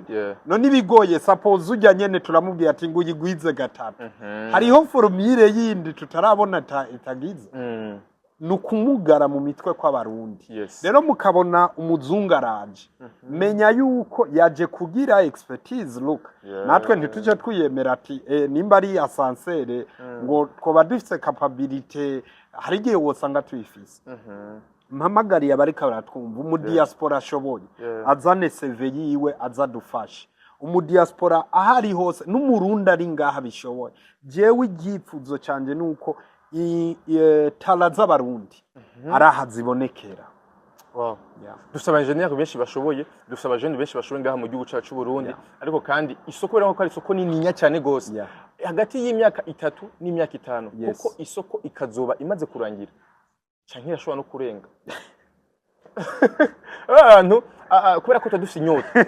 None ibigoye, suppose ujya nyene turamubwiye ati ngo uyigwize gatatu, hariho formule yindi tutarabona itagize. Ni ukumugara mu mitwe kw'Abarundi. Rero mukabona umuzungu araje, menya yuko yaje kugira expertise. Look, natwe ntituje twiyemera ati nimba ari ascenseur ngo twoba dufise capability. Hari igihe wosanga tuyifise. Mpamagariye abariko baratwumva, umudiaspora ashoboye azane CV yiwe, azadufashe. Umudiaspora aho ari hose, n'Umurundi ari ngaha bishoboye. Jewe igipfuzo canje nuko talent z'Abarundi araha zibonekera. Yeah. Dufite aba engineer benshi bashoboye, dufite abajene benshi bashoboye ngaha mu gihugu cyacu c'u Burundi, ariko kandi isoko birabona ko ari isoko nininya cyane gose. Hagati y'imyaka 3 n'imyaka 5, kuko isoko ikazoba imaze kurangira canke irashobora no kurenga, abantu kubera ko dufite inyota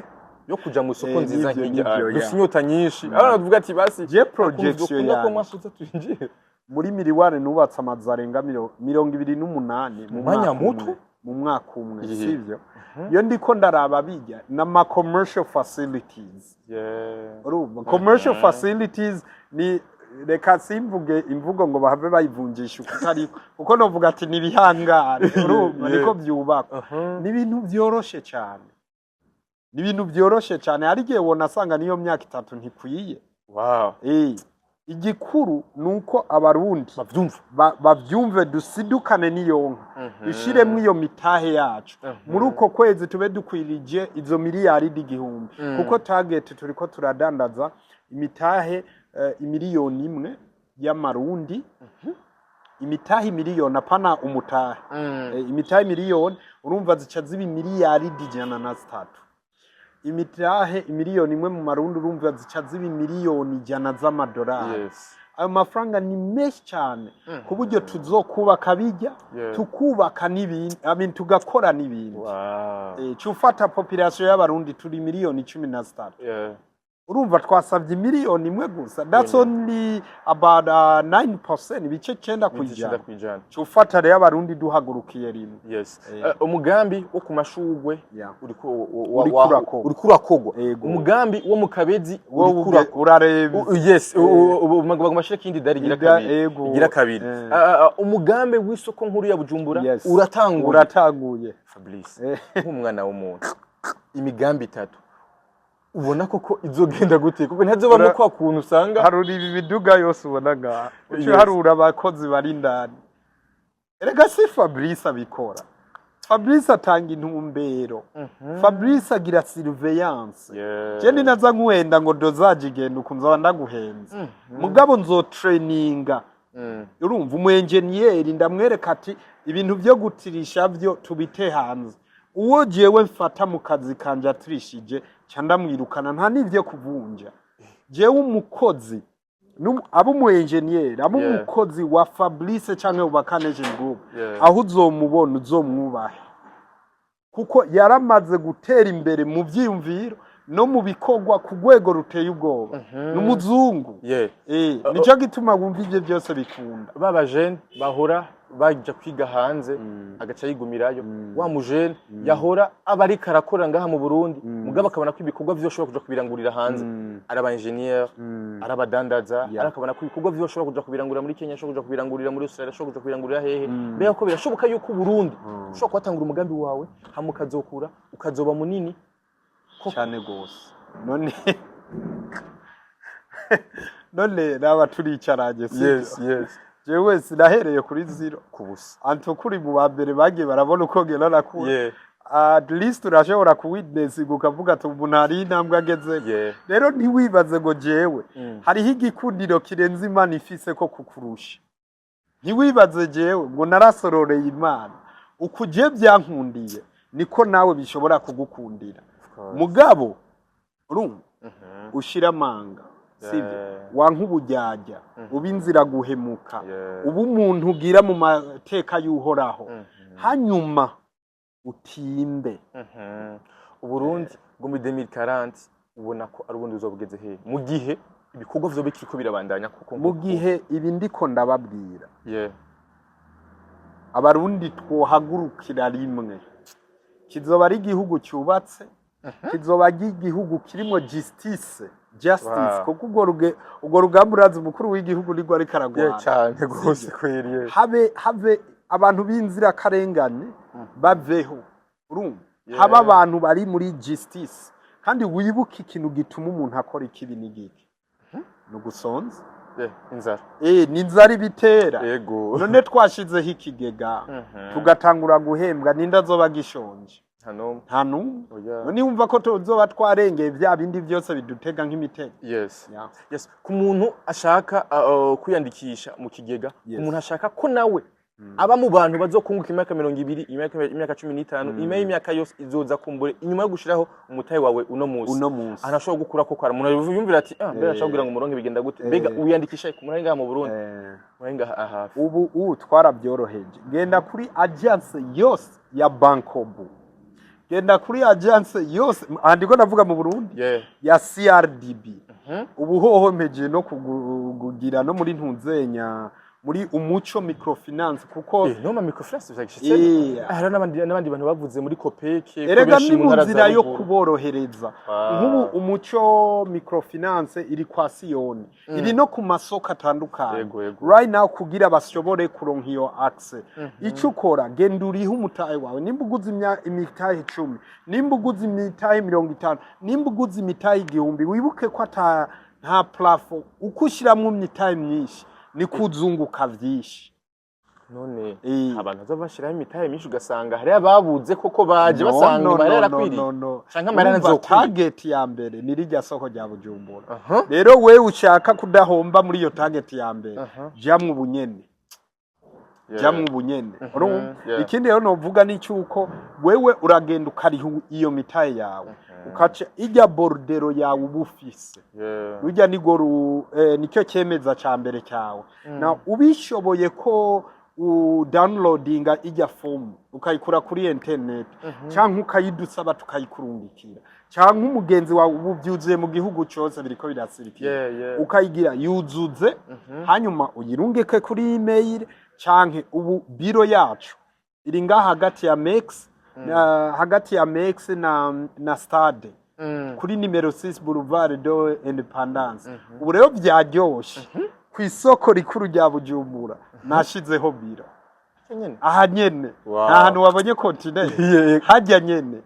yo kuja mu isoko nziza Nivyo, nk'ijya, nivyo, dufite inyota nyinshi. Abantu bavuga ati basi Je projection ko yanje. mwakuza twinjire. Muri Miriware nubatse amazu arenga 28 mu Mwanya mwaka muto? umwe. Mu mwaka umwe. Sivyo? Iyo ndiko ndaraba bijya n'ama commercial facilities. Urumva, commercial facilities ni, reka simvuge imvugo ngo bahave bayivunjisha uko utariko, kuko novuga ati ni ibihangare, urumva, niko byubakwa. Ni ibintu byoroshe cyane, ni ibintu byoroshe cyane. Hari igihe wona asanga niyo myaka 3 ntikwiye. Igikuru ni uko Abarundi bavyumva, bavyumve, dusidukane n'iyo nka, dushiremwo iyo mitahe yacu. Muri uko kwezi tube dukwirije izo miliyaridi 1000, kuko target turiko turadandaza imitahe 1 miliyoni y'Amarundi, imitahe 1 miliyoni, apana umutahe. Imitahe 1 miliyoni, urumva zica ziba imiliyaridi 103. Imitahe 1 miliyoni mu Marundi, urumva zica ziba 100 miliyoni z'amadolari. Ayo mafaranga ni menshi cyane, ku buryo tuzokubaka bijya, tukubaka n'ibindi, I mean, tugakora n'ibindi. Cufata population y'Abarundi, turi 13 miliyoni. Urumva twasabye 1 miliyoni gusa, that's only about 9%, 9% 9 kwijana. Kwijana. Cufata rero Abarundi duhagurukiye rimwe. Umugambi wo ku mashugwe uriko Uriko urakorwa. uriko urakogwa. Ego. Umugambi wo mu Kabezi Wowe uriko urakogwa. urareba. Yes, bagomba bashireko iyindi dari igira kabiri. Igira kabiri. Umugambi w'isoko nkuru ya Bujumbura uratanguye. Uratanguye. Fabrice, nk'umwana w'umuntu, imigambi itatu ubona koko izogenda gute? Kuko ntazobamo kwa kuntu usanga Harura ibi biduga yose ubona ngaha, uca uharura abakozi bari indani. Erega si Fabrice abikora, Fabrice atanga intumbero, Fabrice agira surveillance. Je ninaza nkuhenda ngo dozaje igenda uku, nzoba ndaguhenze, mugabo nzotraininga. Urumva, umu engineer ndamwereka ati ibintu byo gutirisha byo tubite hanze. Uwo jewe mfata mu kazi kanje atirishije ca ndamwirukana, nta n'ivyo kuvunja. Jewe umukozi aba umu engineer, aba umukozi wa Fabrice canke wa Nation Group, aho uzomubona uzomwubahe, kuko yaramaze gutera imbere mu vyiyumviro no mu bikorwa ku rwego ruteye ubwoba. Ni umuzungu. Nico gituma wumva ivyo byose bikunda. Ba bajene bahora baja kwiga hanze agaca yigumirayo, wa mujene yahora aba ariko arakora ngaha mu Burundi, mugabo akabona ko ibikorwa vyo ashobora kuja kubirangurira hanze, araba engineer, arabadandaza, arakabona ko ibikorwa vyo ashobora kuja kubirangurira muri Kenya, ashobora kuja kubirangurira muri Australia, ashobora kuja kubirangurira hehe. Mbega ko birashoboka yuko Burundi ushobora kuhatangura umugambi wawe, hama ukazokura ukazoba munini? Cyane gose. None naba turicaranye, sibyo? Yes. Jewe sinahereye kuri zero? Kubusa. Anto kuri mu ba mbere bagiye barabona uko ngenda nakura. At least urashobora kuwitness ukavuga ati umuntu hari intambwe ageze. Rero ntiwibaze ngo jewe hariho igikundiro kirenze Imana ifise ko kukurusha. Ntiwibaze jewe ngo narasororeye Imana. Uku je byankundiye niko nawe bishobora kugukundira. Of course. Mugabo urumva, ushira amanga, sibyo? Wanka ubujyajya, uba inzira guhemuka, uba umuntu ugira mu mateka y'Uhoraho, hanyuma utimbe. Uburundi bwo muri 2040 ubona ko ari ubundi buzoba bugeze hehe, mu gihe ibikorwa vyoba bikiriko birabandanya kuko Mu gihe ibi ndiko ndababwira, Abarundi twohagurukira rimwe, kizoba ari igihugu cyubatse, kizoba ari igihugu kirimo justice, kuko urwo rugamba urazi umukuru w'igihugu nirwo ariko aragwana. Cyane gose kweri, yeah. Habe Abantu b'inzirakarengane baveho, urumva? Yeah. Haba abantu bari muri justice. Kandi wibuke, ikintu gituma umuntu akora ikibi n'igiki? Ni ugusonza. Yeah, inzara. Ni inzara ibitera. None twashizeho ikigega, tugatangura guhembwa, ninde azoba agishonje? Nta n'umwe. Nta n'umwe. Oya. None wumva ko tuzoba twarengeye bya bindi byose bidutega nk'imitego. Yes, ku muntu ashaka kwiyandikisha mu kigega, ku muntu ashaka ko nawe aba mu bantu bazokunguka imyaka 20, imyaka 15, inyuma y'imyaka yose izoza, kumbure inyuma yo gushiraho umutahe wawe uno munsi, Uno munsi. ahantu ashobora gukura ko kwara umuntu yumvira ati: "Ah, mbega ashobora kugira ngo umuronke, bigenda gute?" Mbega wiyandikisha ku muntu ari ngaha mu Burundi, muri ngaha hafi? Ubu twarabyoroheje. Genda kuri agence yose ya Bancobu, genda kuri agence yose, aha ndiko ndavuga mu Burundi, ya CRDB. Ubu hoho mpejeje no kugira no muri ntunzenya, muri Umuco Microfinance, kuko No ma microfinance vyagishitse. Hari n'abandi bantu bavuze muri COOPEC ko Erega benshi ni mu mu ntara nzira za yo ruguru. kuborohereza. Nk'ubu Umuco Microfinance iri kwa Siyoni, iri no ku masoko atandukanye Yego, yego. right now, kugira bashobore kuronka iyo access. Icyo ukora, genda urihe umutahe wawe. Nimba uguze imitahe 10, nimba uguze imitahe 50, nimba uguze imitahe 1000, wibuke ko ata nta plafond. Uko ushyiramo imitahe myinshi niko uzunguka vyinshi. None Eh. abantu baza bashiraho imitahe myinshi, ugasanga hariyo ababuze koko baje No, basanga no, amahera no, yarakwiriye no, no. canke amahera Urumva, ntazokwiye. target ya mbere ni rirya soko rya Bujumbura. Rero wewe ushaka kudahomba muri iyo target ya mbere, jamwe ubunyene, jamwe ubunyene. Urumva? Ikindi rero novuga ni cyuko wewe uragenda ukariha iyo mitahe yawe, ukaca ijya bordereau yawe uba ufise, rujya nigo nicyo cyemeza ca mbere cyawe. Na ubishoboye ko udownloadinga ijya fomu ukayikura kuri internet, canke ukayidusaba tukayikurungikira, canke umugenzi wawe, ubu byuzuye mu gihugu cyose, biriko birasirikira, ukayigira yuzuze, hanyuma uyirungike kuri email, canke ubu biro yacu iri ngaha hagati ya Mex na, hagati ya Mex na stade, kuri nimero 6 Boulevard de Independance. Ubu rero byaryoshe, ku isoko rikuru rya Bujumbura nashizeho biro. Nyene. Aha nyene. Nta hantu wabonye kontineri hajya nyene.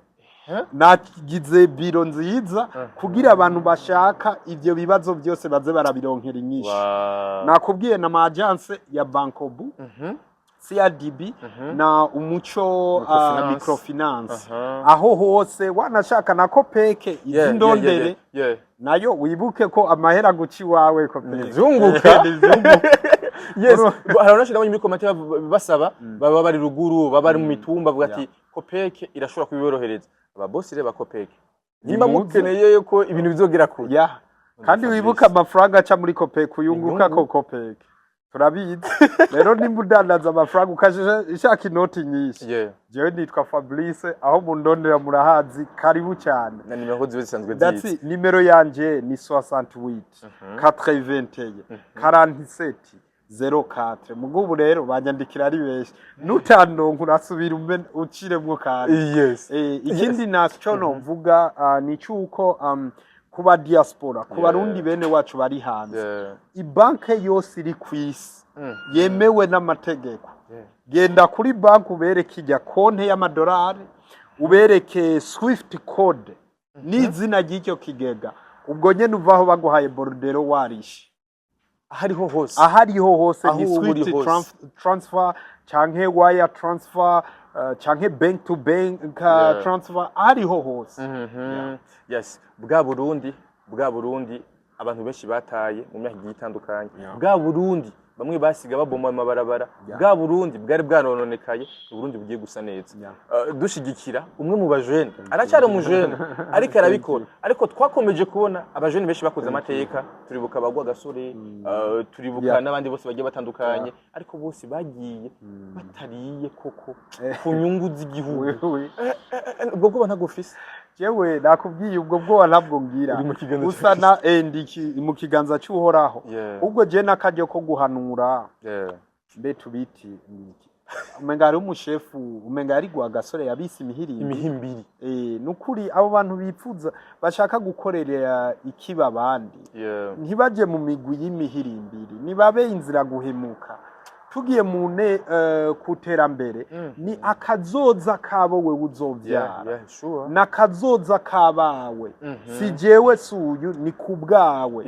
Nagize biro nziza kugira abantu bashaka ivyo bibazo byose baze barabironkera inyishu. Nakubwiye na ma agence ya Bancobu, CRDB na Umuco Microfinance. Microfinance. Aho hose wanashaka na COOPEC, izindondere. Nayo wibuke ko amahera guca iwawe COOPEC. Nivyunguka. Nivyunguka. Yes, hari abantu nabonye muri commentaire basaba, baba bari ruguru, baba bari mu mitumba, bavuga ati COOPEC irashobora kubiborohereza. Ababosi rero ba COOPEC, nimba Nimuze. mukeneye ko ibintu bizogera kure, Ya, kandi Fabrice. wibuke amafaranga aca muri COOPEC uyunguka. Inyungu. Ko COOPEC turabizi. Rero nimba udandaza amafaranga ukashaka inoti nyinshi, jewe nitwa Fabrice, aho mundondera murahazi, karibu cyane. Na nimero zibe zisanzwe That's zizi. it. Nimero yanje ni 68 81 47 04. Mugubu rero banyandikira ari benshi, nutandonka urasubira uciremwo kandi. Ikindi naco novuga ni cyuko kuba diaspora, ku barundi bene wacu bari hanze, ibanke yose iri ku isi yemewe n'amategeko, genda kuri banki ubereke ijya konte y'amadolari, ubereke swift code n'izina ry'icyo kigega, ubwo nyene uvaho baguhaye bordereau warishe. Ahariho hose. Ahariho hose. Aho Ni uba uri swift hose. Transfer canke wire transfer, canke bank to bank transfer, ahariho hose. Yes, bwa Burundi abantu benshi bataye mu myaka igiye itandukanye, bwa Burundi bamwe basiga baboma amabarabara, bwa Burundi bwari bwarononekaye, Uburundi bugiye gusa neza. Dushigikira umwe mu bajene, aracyari umujene ariko arabikora, ariko twakomeje kubona abajene benshi bakoze amateka. Turibuka bagwa gasore, turibuka n'abandi bose bagiye batandukanye, ariko bose bagiye batariye koko ku nyungu z'igihugu. Wewe. Ubwo bwoba ntabwo ufise? Jewe nakubwiye, ubwo bwoba ntabwo ngira. Uri mu kiganza. Usa na ndi mu kiganza cy'Uhoraho. Ubwo je n'akaryo ko guhanura, mbe tubiti iki? Umenga hariho umushefu, umenga yari gasore yabise imihirimbi. Imihimbiri. Nukuri abo bantu bipfuza, bashaka gukorera ikiba abandi, ntibaje mu migwi y'imihirimbiri, nibabe inzira guhemuka. Tugiye mu ne ku terambere, ni akazoza kabo wewe uzovyara, n'akazoza kabawe. Si jewe, si uyu, ni ku bwawe.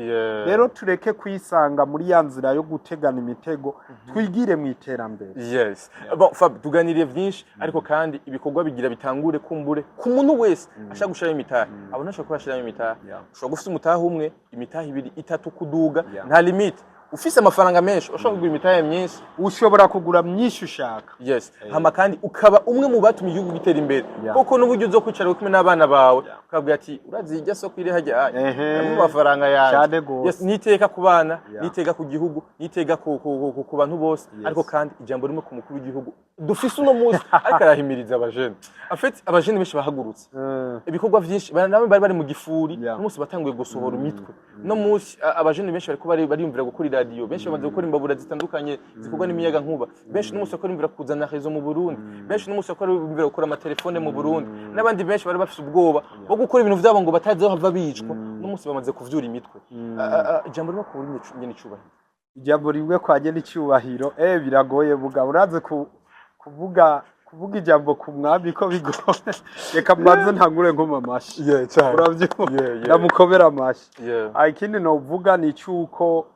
Rero tureke kwisanga muri ya nzira yo gutegana imitego, twigire mu iterambere. Yes. Bon, Fab, tuganiriye vyinshi, ariko kandi ibikorwa bigira bitangure. Kumbure ku muntu wese ashaka gushiramo imitahe, abona ashobora kuba ashiramo imitahe. Ushobora gufisa umutahe umwe, imitahe ibiri, itatu, kuduga. Nta limite. Ufise amafaranga menshi ushobora kugura imitahe myinshi. Ushobora kugura myinshi ushaka. Yes, hama kandi ukaba umwe mu batumye igihugu gitera imbere, kuko n'uburyo uzo kwicara uri kumwe n'abana bawe, ukabwira ati: "Urazi irya soko iri hajya harimo amafaranga yanjye." Cyane gose. Yes, niteka ku bana, niteka ku gihugu, niteka ku bantu bose. Ariko kandi ijambo rimwe ku mukuru w'igihugu dufise uno munsi, ariko arahimiriza abajene. Afite abajene benshi bahagurutse, ibikorwa vyinshi, nabo bari mu gifuri, n'umunsi batanguye gusohora imitwe. No munsi abajene benshi bariko bariyumvira gukora iradiyo, benshi bamaze gukora imbabura zitandukanye zikorwa n'imiyaga nkuba, benshi n'umunsi bariko bariyumvira kuzana réseau mu Burundi, benshi n'umunsi bariko bariyumvira gukora amatelefone mu Burundi, n'abandi benshi bari bafise ubwoba bwo gukora ibintu vyabo ngo batazohava bicwa, n'umunsi bamaze kuvyura imitwe. Ijambo rimwe ku Burundi, nyene icubahiro. Ijambo rimwe kwa nyene icyubahiro, biragoye buga uraze kuvuga ijambo ku mwami ko bigoye. Reka mbanze ntangure nkoma amashi. Yeah, cyane. Uravyumva? Yeah. Ndamukomera amashi. Ikindi novuga ni cyuko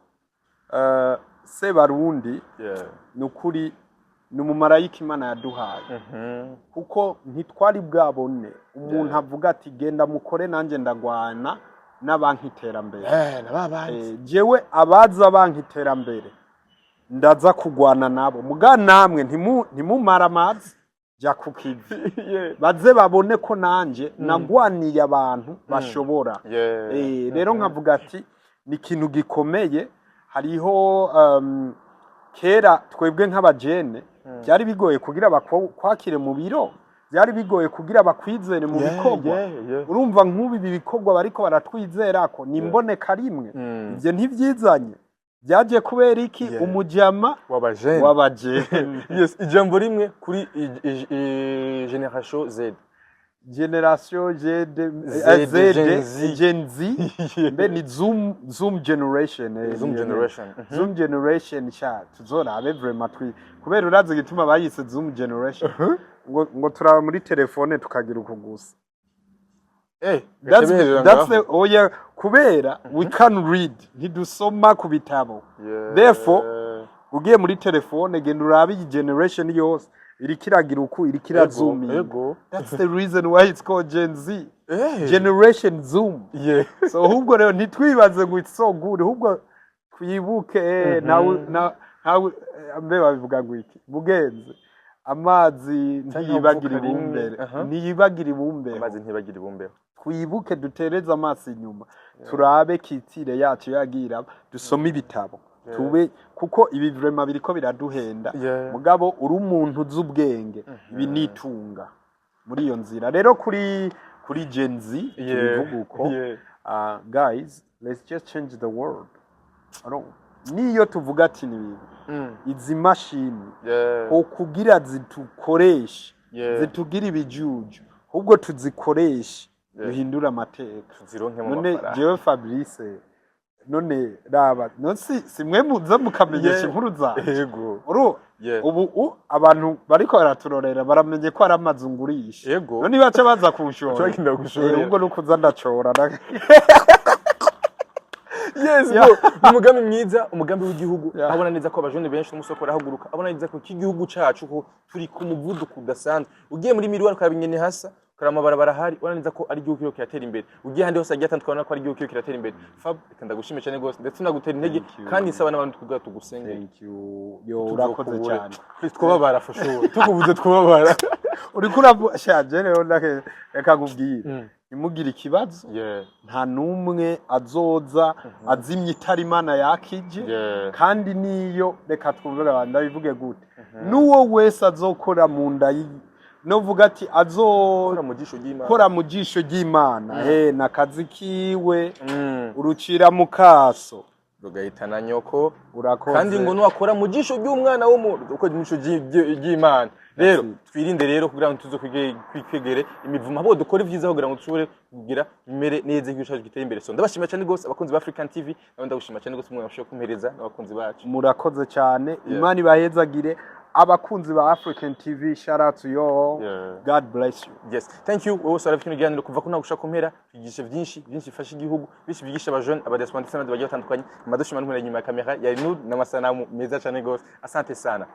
Sebarundi ni ukuri ni umumarayika Imana yaduhaye, kuko ntitwari bwabone umuntu avuga ati: "Genda mukore, nanjye ndagwana na banki iterambere." Na babandi. Jewe abaza banki iterambere ndaza kugwana nabo, muga namwe ntimumara amazi, jya ku kivi. Baze babone ko nanje nagwaniye abantu bashobora. Rero nkavuga ati ni ikintu gikomeye. Hariho kera twebwe nk'abajene byari bigoye kugira bakwakire mu biro, byari bigoye kugira bakwizere mu bikorwa. Urumva nk'ubu ibi bikorwa bariko baratwizera ko ni imboneka rimwe. Ivyo ntivyizanye, byaje kubera iki? Umujama w'abajene. W'abajene. Yes, ijambo rimwe kuri génération Z. Generation Z. Z, Z. Gen Z. Gen Z mbe ni zoom generation, Zoom generation. Zoom generation sha, tuzorabe vraiment twi kubera urazi igituma bayise zoom generation, ngo turaba muri telefone tukagira uku gusa. That's That's the, oya, kubera we can read, ntidusoma ku bitabo. Therefore, ugiye muri telefone, genda urabe iyi generation yose iriko iragira uku, iriko irazoominga. That's the reason why it's called Gen Z, generation zoom. So ahubwo rero ntitwibaze ngo it's so good, ahubwo twibuke nawe nawe mbe babivuga ngo iki mugenzi, amazi ntiyibagira Ntavuka rimwe. ibumbere. Ntiyibagira ibumbere. Amazi ntibagira ibumbeho. Twibuke, dutereze amaso inyuma, turabe kitire yacu yagira, dusome ibitabo, tube, kuko ibi vraiment biriko biraduhenda. Mugabo uri umuntu uzi ubwenge, ibi nitunga muri iyo nzira. Rero kuri Gen Z tubivuga uko. Guys, let's just change the world. I don't- niyo tuvuga ati ni ibintu izi mashini ho kugira zitukoreshe, zitugira ibijuju, ahubwo tuzikoreshe duhindure amateka. Tuzironkemo None amafaranga. jewe Fabrice, none raba, none si mwe muza mukamenyesha inkuru zanje? Yego. Uru ubu abantu bariko baraturorera baramenye ko ari amazu ngurisha. None baca baza kunshora. Baca bagenda gushorera. Ubwo nukuza ndacora. Yes. Bro, ni umugambi mwiza, umugambi w'igihugu. Abona neza ko abajene benshi n'umusoko barahaguruka, abona neza ko igihugu cacu ko turi ku muvuduko udasanzwe. Ugiye muri miruwari ukaraba ingene hasa, ukaraba amabarabara ahari, ubona neza ko ari igihugu kiriko kiratera imbere. Ugiye ahandi hose hagiye hatandukanye, ubona ko ari igihugu kiriko kiratera imbere. Fab, reka ndagushime cyane rwose, ndetse nagutera intege. Thank you. Kandi nsaba n'abantu twubwa tugusengere. Thank you. Yo, urakoze Tuzokubure. cyane. Please, twababara for sure, tukubuze twababara. Uriko urashaje rero, reka nkubwire, ntimugire ikibazo. Nta n'umwe azoza azimya itara Imana yakije. Kandi niyo, reka twumve abantu, ndabivuge gute, n'uwo wese azokora mu nda novuga ati Kora mu jisho ry'Imana. Azokora mu jisho ry'Imana, he nakazi kiwe. Urucira mu kaso rugahitana nyoko. Urakoze. Kandi ngo nuwakora mu jisho ry'umwana w'umuntu, uko mu jisho ry'Imana. Rero That's it. twirinde rero kugira ngo tuzo kwigere imivumo, abo dukora ibyiza kugira ngo dushobore kugira bimere neza, igihugu cyacu gitere imbere. So ndabashima cyane gose abakunzi ba African TV, nawe ndagushima cyane gose mwe mwashoboye kumpereza n'abakunzi bacu. Murakoze cyane, Imana ibahezagire. Abakunzi ba African TV, shout out to you all. God bless you. Yes, thank you. Wowe usara kino kiganiro kuva ko ntabwo ushaka kumpera, twigisha byinshi byinshi bifasha igihugu, byinshi byigisha abajene, abadiaspora ndetse n'abandi bagiye batandukanye. Amadoshima n'umuntu inyuma ya kamera yari Nur n'amasanamu meza cyane gose. Asante sana.